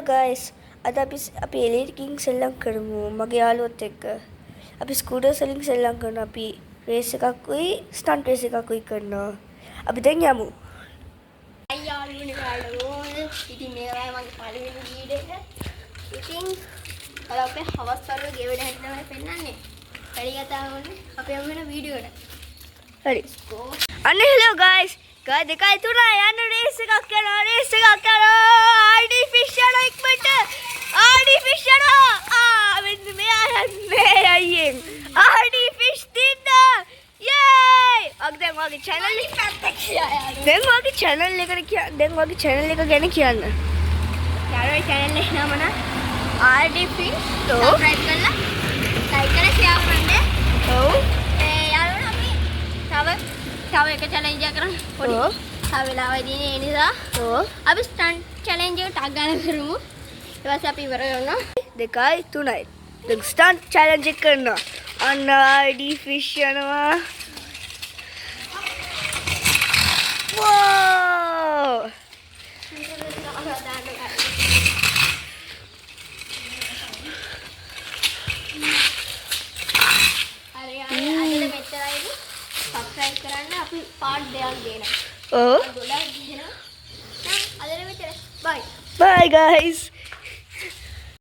Guys, අද අපි අපි එලියට් ගිහින් සෙල්ලම් කරමු මගේ යාළුවොත් එක්ක. අපි ස්කූටර්ස් වලින් සෙල්ලම් කරනවා. අපි රේස් එකකුයි ස්ටන්ට් රේස් එකකුයි කරනවා. අපි දැන් යමු. අයි යාළුවනේ, ඔයාලා කොහොමද? ඉතින් මේක තමයි මගේ පළවෙනි වීඩියෝ එක. ඉතින් අර අපේ හවස් වරුවේ ගෙවෙන හැටි තමයි පෙන්නන්නේ. වැඩි කතා ඕනේ, අපි යමු වෙන වීඩියෝ එකට. හරි. ගෝ. අන්න හෙලෝ ගයිස්. ගායි 2යි 3යි යන්න රේස් එකක් යනවා, රේස් එකක් යනවා. ආඩි ෆිෂ් යනවා ඉක්මනට. ආඩි ෆිෂ් යනවා. ආ, මෙන්න මෙයා යන්නේ අයියෙන්. ආඩි ෆිෂ් දින්න. යේ! ඔක් දැන් ඔයාගේ චැනල් එක පැත්ත කියලා යාළුවෝ. දැන් ඔයාගේ චැනල් එකට කියන්න. දැන් ඔයාගේ චැනල් එක ගැන කියන්න. යාළුවෝ, චැනල් එක නම නම් RD Fish. ඔව්. සබ්ස්ක්‍රයිබ් කරලා, ලයික් කරලා, ෂෙයා කරන්න. ඔව්. ඒ යාළුවනේ, අපි තව තව එක චැලෙන්ජ් එකක් කරමු. පොඩි. ඔව්. තව වෙලාවයි තියෙන්නේ, ඒ නිසා අපි ස්ටන්ට් චැලෙන්ජ් එක ටක් ගාලා කරමු. ඊට පස්සේ අපි ඉවර කරනවා. 2යි 3යි. දැන් ස්ටන්ට් චැලෙන්ජ් එක කරනවා. අන්න ආඩි ෆිෂ් යනවා. වෝ! දාන්න. හරි, අදට මෙච්චරයිද. සබ්ස්ක්‍රයිබ් කරන්න, අපි පාර්ට් 2ක් ගේනවා. ඔව්. ගොඩක් ගේනවා. අදට මෙච්චරයි. බයි. Bye guys.